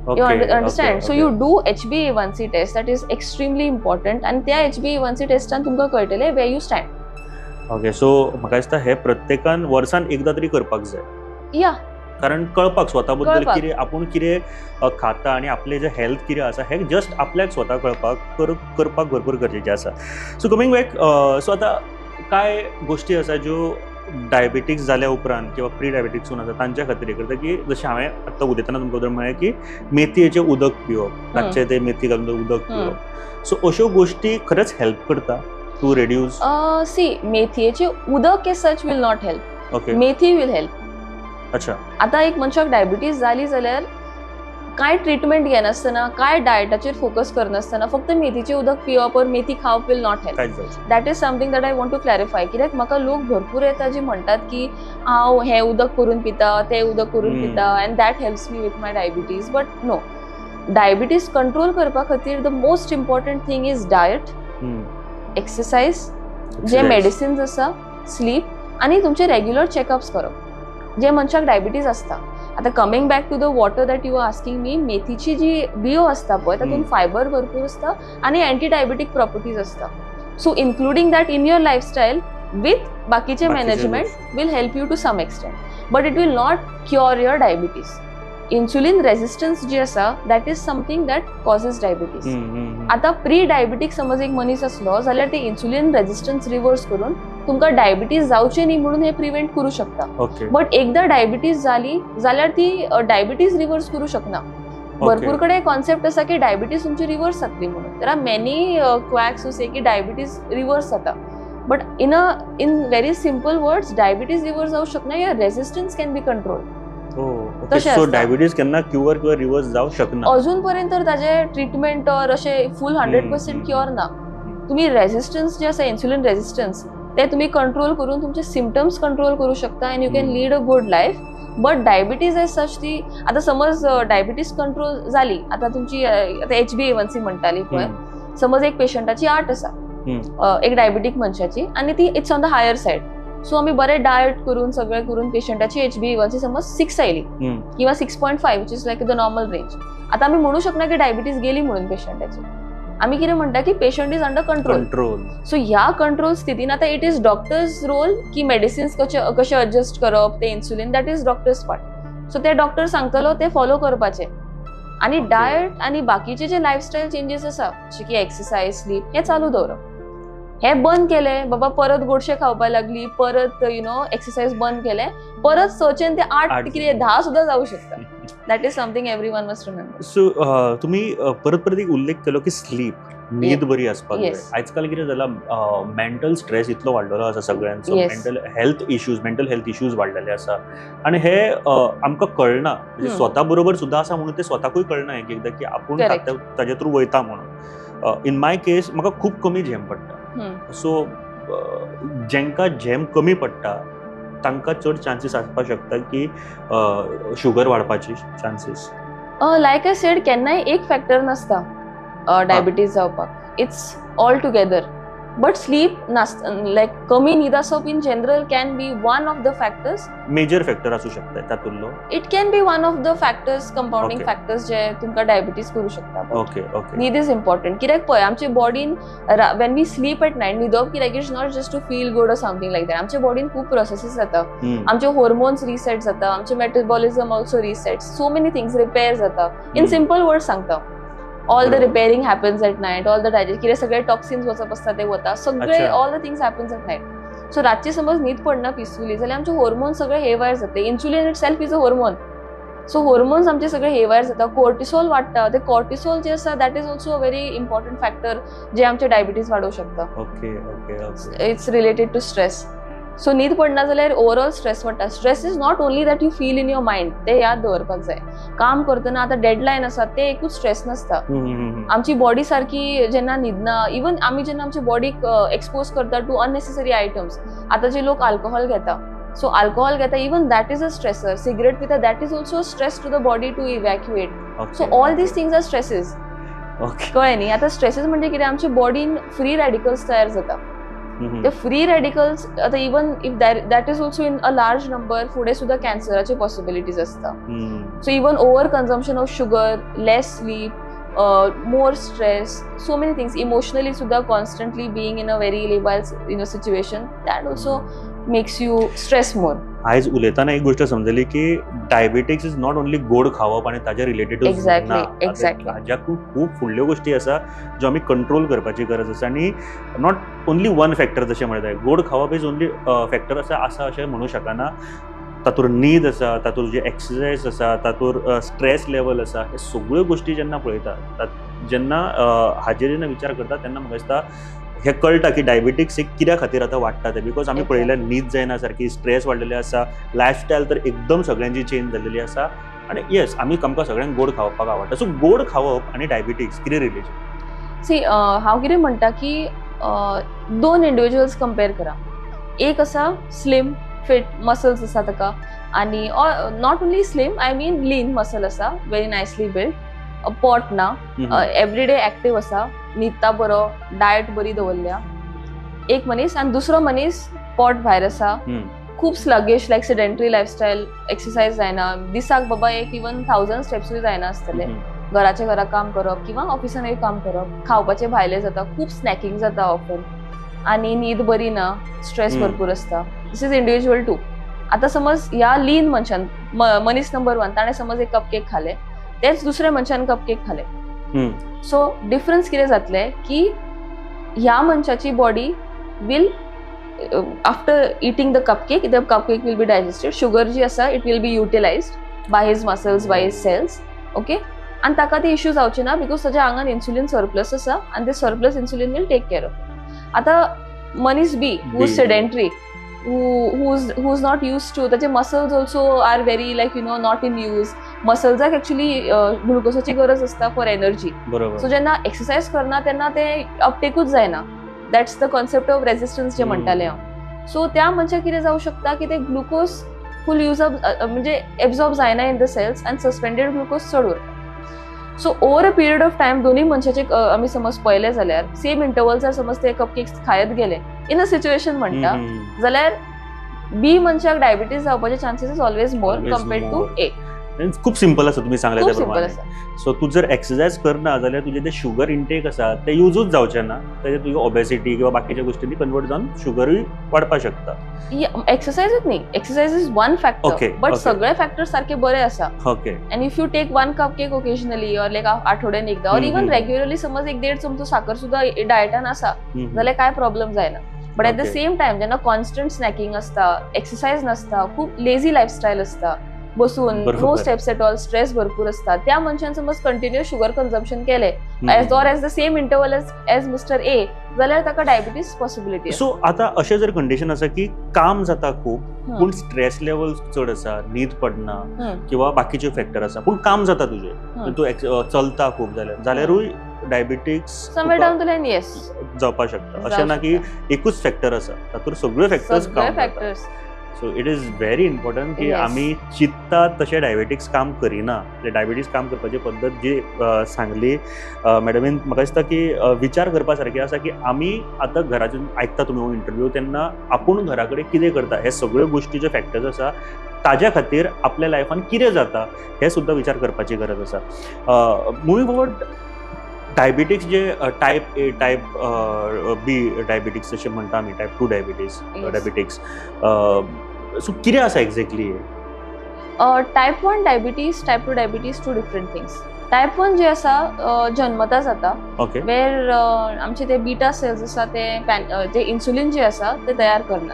You understand? So you do HbA1c test, that is extremely important, आनी त्या HbA1c टेस्टान तुमकां कळटलें where you stand. Okay. So म्हाका दिसता हे प्रत्येकान वर्सान एकदां तरी करपाक जाय. या, कारण कळपाक स्वता बद्दल कितें आपूण कितें खाता आनी आपलें जें हेल्थ कितें आसा हें जस्ट आपल्याक स्वता कळपाक करपाक भरपूर गरजेचें आसा. सो कमींग बॅक, सो आतां कांय गोश्टी आसा ज्यो डायबिटीक्स जाल्या उपरांत किंवा प्री डायबिटीक्स आसा तांच्या खातीर करता की जशें हांवें आत्तां उलयतना तुमकां म्हळें की मेथयेचें उदक पिवप, रातचें तें मेथी घालून उदक पिवप, सो अश्यो गोश्टी खरेंच हेल्प करता टू रिड्यूस? सी, मेथयेचें उदक as such will not help. Okay. Methi will help. अच्छा. आतां एक मनशाक डायबिटीज जाली जाल्यार कांय ट्रिटमेंट घेनासतना, कांय डायटाचेर फोकस करनासतना फक्त मेथीचें उदक पिवप or मेथी खावप will not help. That is something that I want to clarify. कित्याक म्हाका लोक भरपूर येता जी म्हणटात की हांव हें उदक करून पिता, तें उदक करून पिता, and that helps me with my diabetes. But no, diabetes control करपा खातीर the most important thing is diet, exercise, J medicines आसा, स्लीप आनी तुमचे रेग्युलर चॅकअप्स करप जे मनशाक डायबिटीज आसता. आतां coming back to the water that you are asking me, मेथीची जी बियो आसता पळय तातूंत फायबर भरपूर आसता आनी एंटी डायबिटीक प्रॉपर्टीज आसता. So including that in your lifestyle with बाकीचे management will help you to some extent, but it will not cure your diabetes. Insulin resistance जी आसा that is something that causes diabetes. आतां pre diabetic समज एक मनीस आसलो जाल्यार ते इन्सुलीन रेजिस्टन्स रिवर्स करून तुमकां डायबिटीज जावचें न्ही म्हणून हे प्रिवेंट करूं शकता. बट एकदां डायबिटीज जाली जाल्यार ती डायबिटीज रिवर्स करूं शकना. भरपूर कडेन कॉन्सेप्ट आसा की डायबिटीज तुमची रिवर्स जातली म्हणून. There are many quacks who say की डायबिटीज रिवर्स जाता, but in very simple words diabetes reverse जावं शकना, your resistance can be control. So diabetes केन्ना क्युअर किंवा रिवर्स जावं शकना अजून पर्यंत, तर ताजे ट्रिटमेंट ऑर अशें फूल 100% क्युअर ना. तुमी रेजिस्टन्स जे आसा इन्सुलीन रेजिस्टन्स ते तुमी कंट्रोल करून तुमचे सिमटम्स कंट्रोल करूं शकता and you can lead a good life. But diabetes as such ती आतां समज डायबिटीज कंट्रोल जाली, आतां तुमची आतां HbA1c म्हणटाली पळय, समज एक पेशंटाची 8 आसा, एक डायबिटीक मनशाची आनी ती it's on the higher side. So आमी बरें डायट करून सगळें करून पेशंटाची HbA1c समज 6 आयली किंवा 6.5 which is like the normal range. आतां आमी म्हणू शकना की डायबिटीज गेली म्हणून पेशंटाची. आमी कितें म्हणटा की patient is under control. So ह्या कंट्रोल स्थितीन आतां it is doctors role की मेडिसिन्स कशें एडजस्ट करप, ते insulin, that is doctor's part. So ते डॉक्टर सांगतलो ते फॉलो करपाचे आनी डायट आनी बाकीचे जे लायफस्टायल चेंजीस आसा जशे की एक्सरसायज, स्लीप, हे चालू दवरप. हे बंद केले बाबा परत गोडशे खावपाक लागली, परत you know exercise बंद केले, परत 6 ते 8 कितें 10 सुद्दां जावं शकता. That is something everyone must remember. So तुम्ही परत परत एक उल्लेख केलो की स्लीप, न्हीद बरी आसपाक जाय. आजकाल कितें जाला, मेंटल स्ट्रेस इतलो वाडलेलो आसा सगळ्यांचो, mental health issues वाडलेले आसा आनी हे आमकां कळना, म्हणजे स्वता बरोबर सुद्दां आसा म्हणून ते स्वताकूय कळना एक एकदां की आपूण ताजे थ्रू वयता म्हणून. इन my case म्हाका खूब कमी झेम पडटा. सो जेंका झेम कमी पडटा तांकां चड चान्सीस आसपाक शकता की sugar वाडपाची chances. Like I said, केन्नाय एक फॅक्टर नासता डायबिटीज जावपाक, it's all together. But sleep like कमी न्हीद आसप in general can be one of the factors. Major factor आसूं शकता तातूंतलो. It can be one of the factors, compounding factors जे तुमकां डायबिटीज करूं शकता. ओके ओके, न्हीद is important. कित्याक पळय आमच्या बॉडीन when we sleep at night, न्हिदप कित्याक it's not just to feel good or something like that. आमच्या बॉडीन खूब प्रोसेसीस जाता, आमचे होर्मोन्स रिसेट जाता, आमचे metabolism also resets, so many things repair जाता. इन सिंपल वर्ड सांगता, all the repairing happens at night, all the digest, कितें सगळे टॉक्सिन्स वचप आसता ते वता, सगळे all the things happens at night. So रातची समज न्हीद पडना पिसफुली जाल्यार आमचे होर्मोन्स सगळे हेवायर जातले. Insulin itself is a hormone. So hormones आमचे सगळे हेवायर जाता, कॉर्टिसोल वाडटा. ते कॉर्टिसोल जे आसा that is also a very important factor जे आमचे डायबिटीज वाडोवंक शकता. Okay okay, it's related to stress. So न्हीद पडना जाल्यार ओवरऑल स्ट्रेस वाडटा. Stress is not only that you feel in your mind, ते याद दवरपाक जाय. काम करतना आतां डेडलायन आसा ते एकूच स्ट्रेस नासता. आमची बॉडी सारकी जेन्ना न्हिदना, इवन आमी जेन्ना आमच्या बॉडीक एक्सपोज करता टू अननेसेसरी आयटम्स. आतां जे लोक अल्कोहोल घेता, सो अल्कोहोल घेता, even that is a stressor. Cigarette पिता, that is also stress to the body to evacuate. So all these things are stresses. कळ्ळें न्ही? आतां स्ट्रेसीस म्हणजे कितें, आमच्या बॉडीन फ्री रॅडिकल्स तयार जाता. ते फ्री रॅडिकल्स आतां even if that is also in a large number, फुडें सुद्दां कॅन्सराचे पॉसिबिलिटीज आसता. So even over consumption of sugar, less sleep, more stress, so many things, emotionally सुद्दां constantly being in a very labile you know situation, that also makes you stress more. आयज उलयतना एक गोष्ट समजली की डायबिटीज is not only गोड खावप आनी ताजे रिलेटेड. एक्झॅक्टली एक्झॅक्टली, हाज्याकूय खूब फुडल्यो गोष्टी आसा ज्यो आमी कंट्रोल करपाची गरज आसा आनी not only one factor. जशें म्हणटाय गोड खावप is only factor आसा आसा अशें म्हणू शकना. तातूंत न्हीद आसा, तातूंत जे एक्सरसायज आसा, तातूंत स्ट्रेस लेवल आसा. हे सगळ्यो गोष्टी जेन्ना पळयता, जेन्ना हाजेर जेन्ना विचार करता तेन्ना म्हाका दिसता हे कळटा की डायबिटीक्स एक कित्या खातीर आतां वाडटा ते, because आमी पळयल्यार न्हीद जायना सारकी, स्ट्रेस वाडलेले आसा, लायफस्टायल तर एकदम सगळ्यांची चेंज जाल्लेली आसा. आनी येस, आमी आमकां सगळ्यांक गोड खावपाक आवडटा. सो गोड खावप आनी डायबिटीक्स कितें रिलेशन? सी, हांव कितें म्हणटा की दोन इंडिविज्युअल्स कंपेर करा. एक आसा स्लिम फिट मसल्स आसा ताका, आनी not only slim, I mean lean muscle आसा, व्हेरी नायसली बिल्ड, पोट ना, एवरीडे एक्टीव आसा, न्हिदता बरो, डायट बरी दवरल्या एक मनीस. आनी दुसरो मनीस पोट भायर आसा, खूब sluggish, like sedentary lifestyle, exercise जायना, दिसाक बाबा एक इवन 1000 स्टेप्सूय जायना आसतले, घराचे घरा काम करप किंवा ऑफिसानूय काम करप, खावपाचें भायलें जाता, खूब स्नॅकिंग जाता ऑफन, आनी न्हीद बरी ना, स्ट्रेस भरपूर आसता. This is individual to. आतां समज ह्या लीन मनशान, मनीस नंबर 1, ताणें समज एक कपकेक खालें, तेच दुसऱ्या मनशान कपकेक खाले. सो डिफरन्स कितें जातलें की ह्या मनशाची body will after eating the cupcake, the cupcake will be digested, sugar जी आसा it will be utilised by his muscles, by his cells. Okay, आनी ताका ते इश्यू जावचे ना because ताच्या आंगान इन्सुलीन सरप्लस आसा आनी ते surplus insulin will take care of. आतां मनीस B who is sedentary, who is not used to, ताचे muscles also are very like you know not in use. मसल्साक actually ग्लुकोजाची गरज आसता फॉर एनर्जी. सो जेन्ना exercise करना तेन्ना ते अपटेकूच जायना. That's the concept of resistance जे म्हणटालें हांव. सो त्या मनशाक कितें जावं शकता की ते ग्लुकोज फूल यूज अप म्हणजे एब्जॉर्ब जायना इन the sales आनी सस्पेंडेड ग्लुकोज चड उरता. So over a period of time दोन्ही मनशाचे आमी समज पळयले जाल्यार सेम इंटरवल्सार समज ते कपकेक्स खायत गेले इन अ सिच्युएशन म्हणटा जाल्यार बी मनशाक डायबिटीज जावपाचे chances is always more compared to A. खूब सिंपल आसा तुमी सांगले त्या प्रमाणे. सो तूं जर एक्सरसाइज करना जाल्यार तुजें ते शुगर इंटेक आसा ते युजूच जावचें ना, ताजें तुजी ओबेसिटी किंवा बाकीच्या गोष्टींनी कन्वर्ट जावन शुगरूय वाडपाक शकता. एक्सरसाइजूच न्ही, exercise is one factor, but सगळे फॅक्टर सारखे बरे आसा. Okay. And if you take one cup cake occasionally or like आठवड्यान एकदा ऑर इवन रेग्युलरली समज एक देड चमचो साकर सुद्दां डायटान आसा जाल्यार काय प्रॉब्लम जायना. But at the same time जेन्ना कॉन्स्टंट स्नॅकिंग आसता, एक्सरसाइज नासता, खूब लेझी लायफस्टायल आसता, बसून no steps at all, stress भरपूर असता, त्या मनशान समज कंटिन्यू शुगर कन्जम्पशन केले as or as the same interval as mister A जाल्यार ताका डायबिटीज पॉसिबिलिटी. सो आता अशें जर कंडिशन आसा की काम जाता खूब पूण स्ट्रेस लेवल चड आसा, न्हीद पडना किंवा बाकीचे फॅक्टर आसा, पूण काम जाता तुजें, तूं चलता खूब जाल्यार जाल्यारूय diabetics somewhere down the line yes जावपाक शकता. अशें ना की एकूच फॅक्टर आसा, तातूंत सगळे फॅक्टर्स काम करता. So it is very important की आमी चिंतता तशें डायबेटिक्स काम करिना. डायबेटीस काम करपाची पद्दत जी सांगली मॅडमीन, म्हाका दिसता की विचार करपा सारकें आसा की आमी आतां घराच्यान आयकता तुमी हो इंटरव्यू तेन्ना आपूण घरा कडेन कितें करता हे सगळ्यो गोश्टी जे फॅक्टर्स आसा ताज्या खातीर आपल्या लायफान कितें जाता हें सुद्दां विचार करपाची गरज आसा. मुवींग फॉरवर्ड, डायबिटीक्स जे type A type B diabetics अशें म्हणटा आमी, टायप 2 डायबिटीज डायबिटिक्स, सो कितें आसा exactly? Type 1 diabetes, type 2 diabetes two different things. Type 1 जे आसा जन्मता जाता, वेर आमचे ते बीटा सेल्स आसा ते जे इन्सुलीन जे आसा ते तयार करना.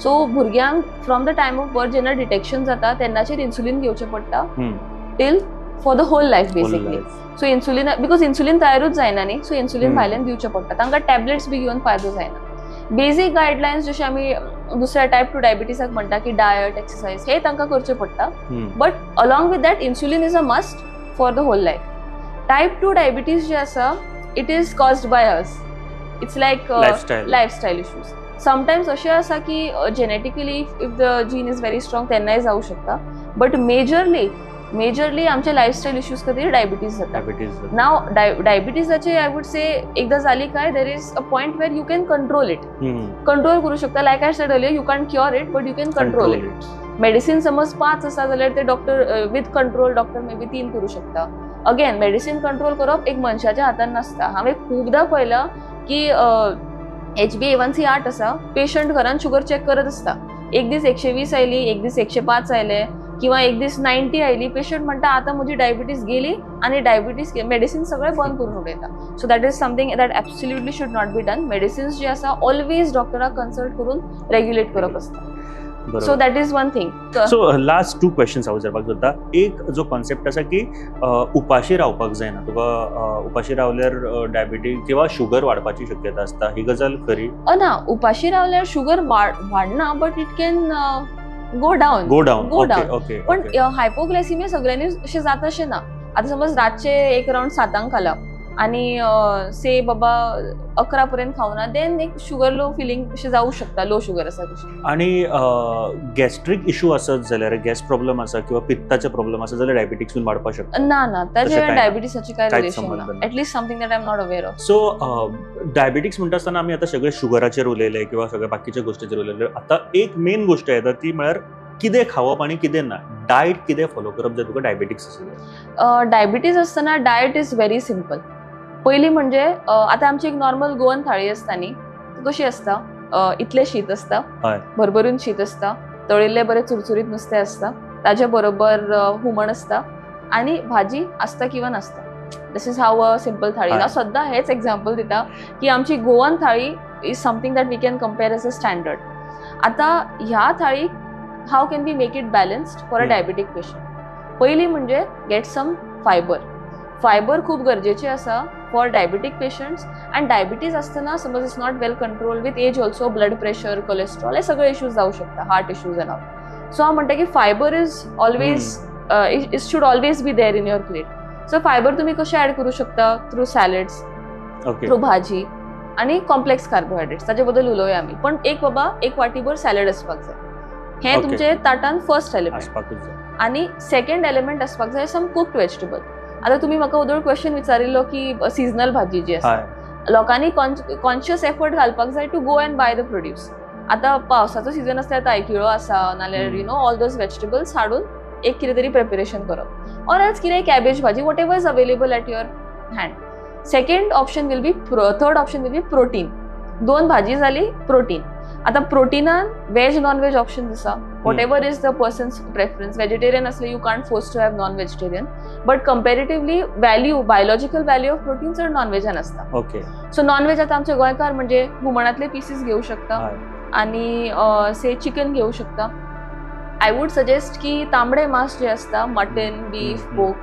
सो भुरग्यांक from the time of birth जेन्ना डिटेक्शन जाता तेन्नाचेर इन्सुलीन घेवचें पडटा till for the whole life basically. So insulin, because insulin तयारूच जायना न्ही, सो इन्सुलीन भायल्यान दिवचें पडटा तांकां, टॅबलेट्स बी घेवन फायदो जायना. बेजीक गायडलायन्स जशे आमी दुसऱ्या टायप 2 डायबिटीसाक म्हणटा की डायट, एक्सरसाइज हे तांकां करचें पडटा, but along with that insulin is a must for the whole life. Type 2 diabetes जे आसा it is caused by us, it's like lifestyle issues. Sometimes अशें आसा की genetically if the gene is very strong तेन्नाय जावं शकता, but majorly आमचे lifestyle issues खातीर diabetes जाता. नाव डायबिटीजाचे I would say एकदा जाली काय there is a point where you can control it, control करू शकता. Like I said earlier, you can cure it but you can control it. Medicine समज 5 आसा जाल्यार ते doctor with control doctor maybe 3 करू शकता. अगेन मेडिसीन कंट्रोल करप एक मनशाच्या हातान नासता. हांवें खूबदां पळयलां की HbA1c 8 आसा, पेशंट घरान शुगर चॅक करत आसता, एक दीस 120 आयली, एक दीस 105 आयले किंवा एक दीस 90 आयली, पेशंट म्हणटा आतां म्हजी डायबिटीज गेली आनी डायबिटीज मेडिसीन सगळें बंद करून उडयता. So that is something that absolutely should not be done. Medicines जे आसा ऑलवेज डॉक्टराक कन्सल्ट करून रेग्युलेट करप आसता. So that is one thing. So last 2 questions हांव विचारपाक सोदता. एक जो कॉन्सेप्ट आसा की उपाशी रावपाक जायना, तुका उपाशी रावल्यार डायबिटीज किंवा शुगर वाडपाची शक्यता आसता, ही गजाल खरी ना? उपाशी रावल्यार शुगर वाडना, but it can go down. Go down, go down. पण हायपोग्लायसिमिया सगळ्यांनी अशें जाता अशें ना. आतां समज रातचे एक रावंड 7 खाला आनी से बाबा 11 पर्यंत खावना, देन एक शुगर लो फिलिंग अशें जावं शकता, लो शुगर आसा तशें. आनी गॅस्ट्रीक इशू आसत जाल्यार, गॅस प्रॉब्लम आसा किंवा पित्ताचे प्रॉब्लम आसा जाल्यार डायबिटीक्सून वाडपाक शकता? ना ना, ताजे डायबिटीसाचे काय रिलेशन ना, at least something that I am not aware of. So diabetics म्हणटा आसतना आमी आतां सगळे शुगराचेर उलयले किंवा सगळे बाकीच्या गोश्टीचेर उलयले. आतां एक मेन गोश्ट येता ती म्हळ्यार कितें खावप आनी कितें ना, डायट कितें फॉलो करप जर तुका डायबिटीक्स आसा. डायबिटीज आसतना डायट is very simple. पयली म्हणजे आतां आमची एक नॉर्मल गोवन थाळी आसता न्ही, कशी आसता, इतलें शीत आसता, भरभरून शीत आसता, तळिल्लें बरें चुरचुरीत नुस्तें आसता, ताजे बरोबर हुमण आसता आनी भाजी आसता किंवा नासता. This is how a simple thali. हांव सद्दां हेच एग्जाम्पल दिता की आमची Goan thali is something that we can compare as a standard. आतां ह्या थाळीक how can we make it balanced for a diabetic patient? पयली म्हणजे गेट सम फायबर. फायबर खूब गरजेचे आसा for diabetic patients. And diabetes आसतना समज it's not well control with age also, blood pressure, cholesterol हे सगळे इश्यूज जावं शकता, heart issues and all. So हांव म्हणटा की fibre is always it should always be there in your plate. So fibre तुम्ही कशें ऍड करू शकता? थ्रू सॅलड्स, थ्रू भाजी आनी कॉम्प्लेक्स कार्बोहायड्रेट्स. ताजे बद्दल उलोवया आमी, पण एक बाबा एक वाटीभर सॅलड आसपाक जाय, हे तुमचे ताटान फर्स्ट एलिमेंट. आनी सेकंड एलिमेंट आसपाक जाय सम कुक्ड वेजिटेबल. आतां तुमी म्हाका ओदोळ क्वेश्चन विचारिल्लो की सिजनल भाजी जी आसा, लोकांनी कॉन्शियस एफर्ट घालपाक जाय to go and buy the produce. आतां पावसाचो सिजन आसल्यार तायकिळो आसा, नाल्यार you know all those vegetables हाडून एक कितें तरी प्रिपेरेशन करप, ऑर एल्स कितें cabbage bhaji, whatever is available at your hand. Second option will be, third option will be protein. दोन भाजी जाली, प्रोटीन. आतां प्रोटिनान वेज नॉन वेज ऑप्शन आसा, whatever is the person's preference. Vegetarian असले you can't force to have non vegetarian, but comparatively value, biological value of protein चड non वेजान आसता. Okay. So non veg आतां आमचे गोंयकार म्हणजे हुमणातले पिसीस घेवं शकता आनी से चिकन घेवं शकता. I would suggest की तांबडे मांस जे आसता, मटन, बीफ, पोर्क,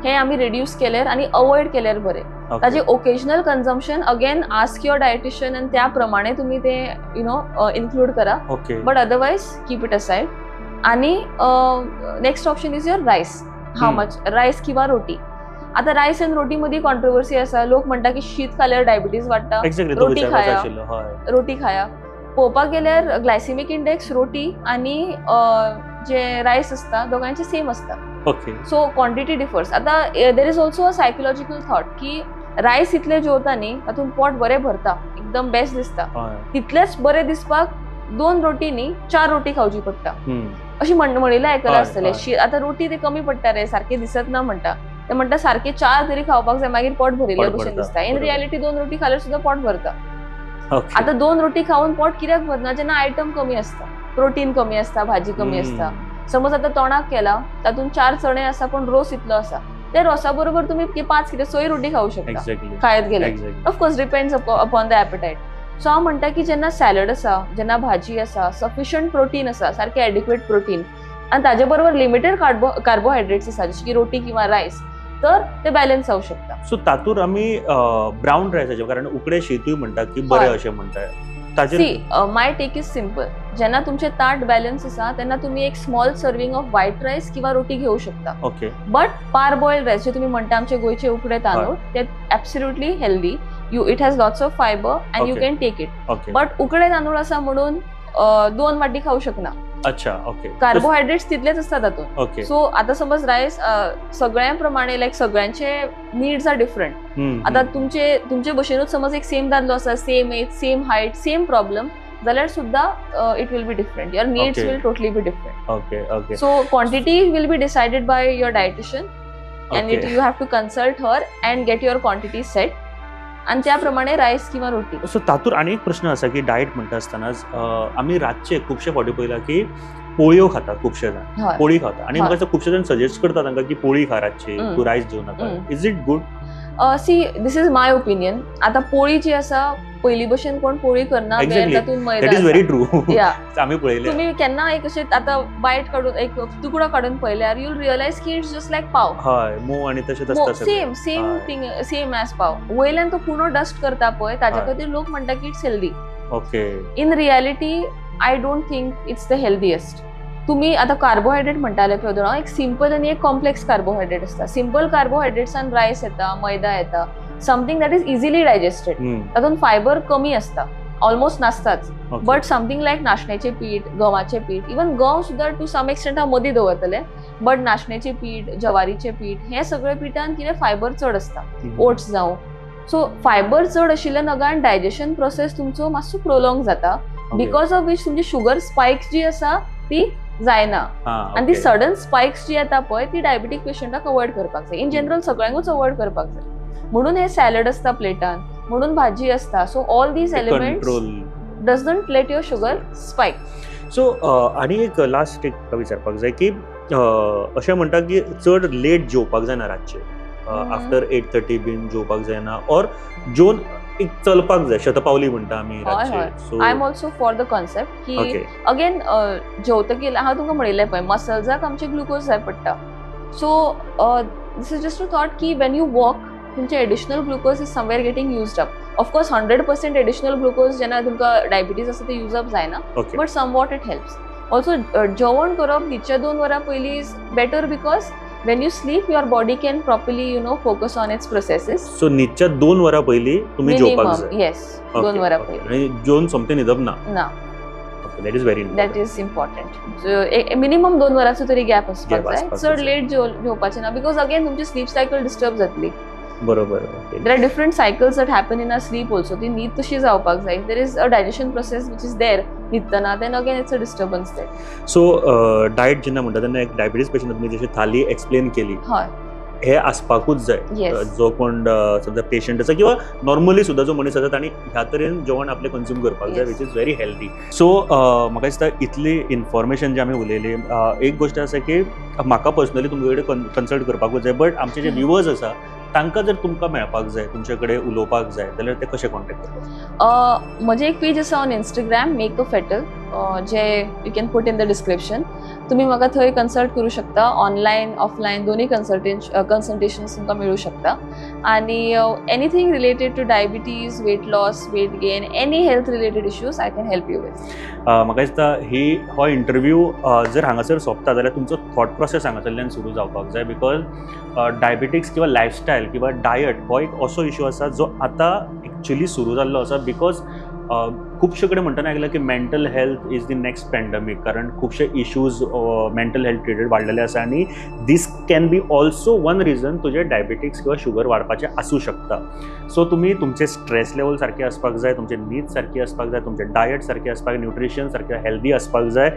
हे आमी रिड्यूस केल्यार आनी अवॉयड केल्यार बरें. ताजे occasional consumption, again ask your dietitian आनी त्या प्रमाणे तुमी ते you know include करा, but otherwise keep it aside. आनी next option is your rice. How much rice किंवा रोटी. आतां रायस आनी रोटी मदीं कॉन्ट्रोवर्सी आसा. लोक म्हणटा की शीत खाल्यार डायबिटीज वाडटा, रोटी खाया, रोटी खाया. पळोवपाक गेल्यार ग्लायसिमीक इंडेक्स रोटी आनी जे रायस आसता दोगांयचे सेम आसता. So quantity differs. आतां there is also a psychological thought की रायस इतले जेवता न्ही तातूंत पोट बरें भरता, एकदम बेस्ट दिसता, तितलेच बरें दिसपाक दोन रोटी न्ही चार रोटी खावची पडटा अशी म्हणिल्लें आयकलां आसतलें. आतां रोटी ते कमी पडटा रे, सारकें दिसत ना म्हणटा, ते म्हणटा सारके चार तरी खावपाक जाय, मागीर पोट भरिल्ले भशेन दिसता. इन रियलिटी दोन रोटी खाल्यार सुद्दां पोट भरता. आतां दोन रोटी खावन पोट कित्याक भरना, जेन्ना आयटम कमी आसता, प्रोटीन कमी आसता, भाजी कमी आसता. समज आतां तोणाक केला, तातूंत चार चणे आसा पूण रोस इतलो आसा, त्या रोसा बरोबर तुमी पांच कितें सोय रोटी खावंक शकता खायत गेले. Of course depends upon the appetite. So हांव म्हणटा की जेन्ना सॅलड आसा, जेन्ना भाजी आसा, सफिशियंट प्रोटीन आसा, सारकें एडिक्वेट प्रोटीन, आनी ताजे बरोबर लिमिटेड कार्बोहायड्रेट्स आसा जशें की रोटी किंवा रायस, तर ते बॅलन्स जावं शकता. सो तातूंत आमी ब्रावन रायसाचे, कारण उकडे शीतूय म्हणटा की बरें अशें म्हणटा. See, my take is simple. जेन्ना तुमचे ताट बॅलन्स आसा तेन्ना तुमी एक small serving of white rice किंवा रोटी घेवं शकता. बट पार बॉयल्ड रायस जे तुमी म्हणटा आमचे गोंयचे उकडे तांदूळ, ते absolutely healthy, you it has lots of fibre and you can take it. But उकडे तांदूळ आसा म्हणून दोन वाटी खावं शकना. अच्छा, ओके. कार्बोहायड्रेट्स तितलेच आसता तातूंत. सो आतां समज रायस सगळ्यां प्रमाणे, लायक सगळ्यांचे नीड्स are different. आतां तुमचे तुमचे भशेनूच समज एक सेम दादलो आसा, same age, same height, same problem, जाल्यार सुद्दां it will be different, your needs will totally be different. Okay, okay. So quantity will be decided by your dietitian and it you have to consult her and get your quantity set, आनी त्या प्रमाणे rice किंवा रोटी. So तातूंत आनी एक प्रश्न आसा की डायट म्हणटा आसतनाच आमी रातचे खुबशे फावटी पळयला की पोळयो खातात खुबशे जाण, पोळी खाता, आनी म्हाका खुबशे जाण सजेस्ट करता तांकां की पोळी खा रातची, तूं रायस जेवं नाका. Is it good? See, this is my opinion. आतां पोळी जी आसा पयलीं भशेन कोण पोळी करना, तातूंत मैदा. That is very true. आमी पळयलें. तुमी केन्ना एक अशें आतां बायट काडून एक तुकडो काडून पळयल्यार you will realise की it's just like पाव. हय, मोव आनी तशेंच आसता. Same same thing, same as pav. वयल्यान तो कुणो डस्ट करता पळय, ताच्या खातीर लोक म्हणटा की it's healthy. Okay. In reality I don't think it's the healthiest. तुमी आतां कार्बोहायड्रेट म्हणटाले पळय, एक सिंपल आनी एक कॉम्प्लेक्स कार्बोहायड्रेट आसता. सिंपल कार्बोहायड्रेट्सान रायस येता, मैदा येता, something that is easily digested, तातूंत फायबर कमी आसता, ऑलमोस्ट नासताच. बट समथींग लायक नाशण्याचें पीठ, गंवाचें पीठ, इवन गंव सुद्दां टू सम एक्सटेंट हांव मदीं दवरतलें, बट नाशण्याचें पीठ, ज्वारीचें पीठ, हें सगळें पिठान कितें फायबर चड आसता, ओट्स जावं. सो फायबर चड आशिल्ल्या नगान डायजेशन प्रोसेस तुमचो मातसो प्रोलोंग जाता, because of which तुमची शुगर स्पायक्स जी आसा ती जायना, आनी ती सडन स्पायक्स जी येता पळय ती डायबिटीक पेशंटाक अवॉयड करपाक जाय. इन जनरल सगळ्यांकूच अवॉयड करपाक जाय. म्हणून हे सॅलड आसता प्लेटान, म्हणून भाजी आसता. So all these elements doesn't let your sugar spike. So आनी एक लास्ट एक विचारपाक जाय की अशें म्हणटा की चड लेट जेवपाक जायना रातचें, आफ्टर 8:30 बीन जेवपाक जायना, ऑर जेवन एक चलपाक जाय, शतपावली म्हणटा आमी रातचे. I am also for the concept की अगेन जेवतकीर हांव तुमकां म्हणिल्लें पळय, मसल्साक आमचे ग्लुकोज जाय पडटा. So this is just a thought की when you walk तुमचे additional glucose is somewhere getting used up. Of course 100% additional glucose जेन्ना तुमकां डायबिटीज आसा ते यूज अप जायना, but somewhat it helps. Also जेवण करप न्हिदच्या 2 वरां पयलीं is better, because when you sleep your body can properly you know focus on its processes. So न्हिदच्या 2 वरां पयलीं तुमी जेवपाक जाय. येस, 2 वरां पयलीं. आनी जेवन सोमतें न्हिदप ना. ना. That is very That is important. Minimum 2 वरांचो तरी गॅप आसपाक जाय. चड लेट जेवपाचें ना, because again तुमची स्लीप सायकल डिस्टर्ब जातली. बरोबर. There are different cycles that happen in our sleep also. ती न्हीद तशी जावपाक जाय. There is a digestion process which is there न्हिदतना, then again it's a disturbance there. So diet जेन्ना म्हणटा तेन्ना एक डायबिटीज पेशंट तुमी जशी थाली एक्सप्लेन केली, हय, हे आसपाकूच जाय. जो कोण समजा पेशंट आसा किंवा नॉर्मली सुद्दां जो मनीस आसा तांणी ह्या तरेन जेवण आपलें कंज्यूम करपाक जाय, which is very healthy. So म्हाका दिसता इतली इन्फॉर्मेशन जी आमी उलयली, एक गोश्ट आसा की म्हाका पर्सनली तुमचे कडेन कन्सल्ट करपाकूच जाय, बट आमचे जे व्युवर्स आसा तांकां जर तुमकां मेळपाक जाय, तुमचे कडेन उलोवपाक जाय जाल्यार ते कशें कॉन्टेक्ट करपाक? म्हजें एक पेज आसा on Instagram, make a fatal, J you can put in the description. तुमी म्हाका थंय कन्सल्ट करूं शकता. ऑनलायन ऑफलायन दोनूय कन्सल्टेशन्स तुमकां मेळूं शकता. आनी anything related to diabetes, weight loss, weight gain, any health related issues I can help you with. म्हाका दिसता ही हो इंटरव्यू जर हांगासर सोंपता जाल्यार तुमचो थॉट प्रोसेस हांगासरल्यान सुरू जावपाक जाय, because diabetics किंवा लायफस्टायल किंवा डायट हो एक असो इशू आसा जो आतां एक्चुली सुरू जाल्लो आसा. Because खुबशे कडेन म्हणटना आयकलां की mental health is the next pandemic, कारण खुबशे इश्यूज मेंटल हेल्थ रिलेटेड वाडलेले आसा आनी this can be also one reason तुजे डायबिटीक्स किंवा शुगर वाडपाचें आसूं शकता. सो तुमी तुमचे स्ट्रेस लेवल सारके आसपाक जाय, तुमचे न्हीद सारकी आसपाक जाय, तुमचें डायट सारकें आसपाक, न्युट्रिशन सारकें हेल्दी आसपाक जाय,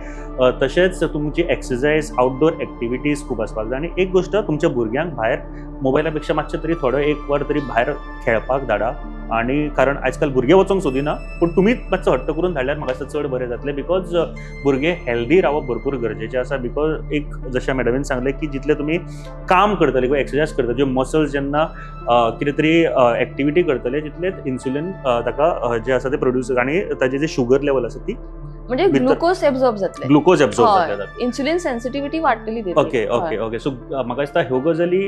तशेंच तुमची एक्सरसायज, आउटडोर एक्टिविटीज खूब आसपाक जाय. आनी एक गोश्ट, तुमच्या भुरग्यांक भायर मोबायला पेक्षा मातशें तरी थोडो एक वर तरी भायर खेळपाक धाडा. आनी कारण आजकाल भुरगे वचोंक सोदिना, पूण तुमी मातसो हट्ट करून धाडल्यार म्हाका दिसता चड बरें जातलें, because भुरगे हेल्दी रावप भरपूर गरजेचें आसा. Because एक जशें मॅडमीन सांगलें की जितलें तुमी काम करतले किंवा एक्सरसायज करतले, ज्यो मसल्स जेन्ना कितें तरी एक्टिविटी करतले तितलेंच इन्सुलीन ताका जें आसा तें प्रोड्यूस आनी ताजी जी शुगर लेवल आसा ती म्हणजे ग्लुकोज एब्झॉर्ब जातले, ग्लुकोज एब्झॉर्ब जातले, इन्सुलीन सेन्सिटिव्हिटी वाडटली. Okay okay okay. सो म्हाका दिसता ह्यो गजाली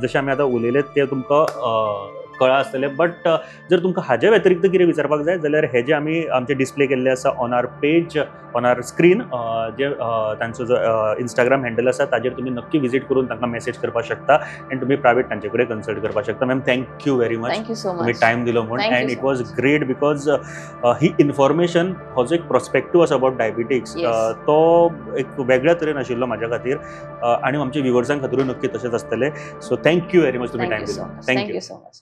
जशें आमी आतां उलयले ते तुमकां कळा आसतलें. बट जर तुमकां हाजे व्यतिरिक्त कितें विचारपाक जाय जाल्यार हे जे आमी आमचे डिस्प्ले केल्ले आसा on our page, on our screen, जे तांचो जो इंस्टाग्राम हँडल आसा ताजेर तुमी नक्की विजीट करून तांकां मॅसेज करपाक शकता आनी तुमी प्रायवेट तांचे कडेन कन्सल्ट करपाक शकता. Ma'am, thank you very much, thank you so much, तुमी टायम दिलो म्हूण. And it was great because he information, हो जो एक प्रोस्पेक्टीव आसा अबावट डायबिटीक्स तो एक वेगळ्या तरेन आशिल्लो म्हाज्या खातीर आनी आमच्या व्युवर्सां खातीरूय नक्की तशेंच आसतलें. So thank you very much, तुमी टायम दिलो. Thank you so much.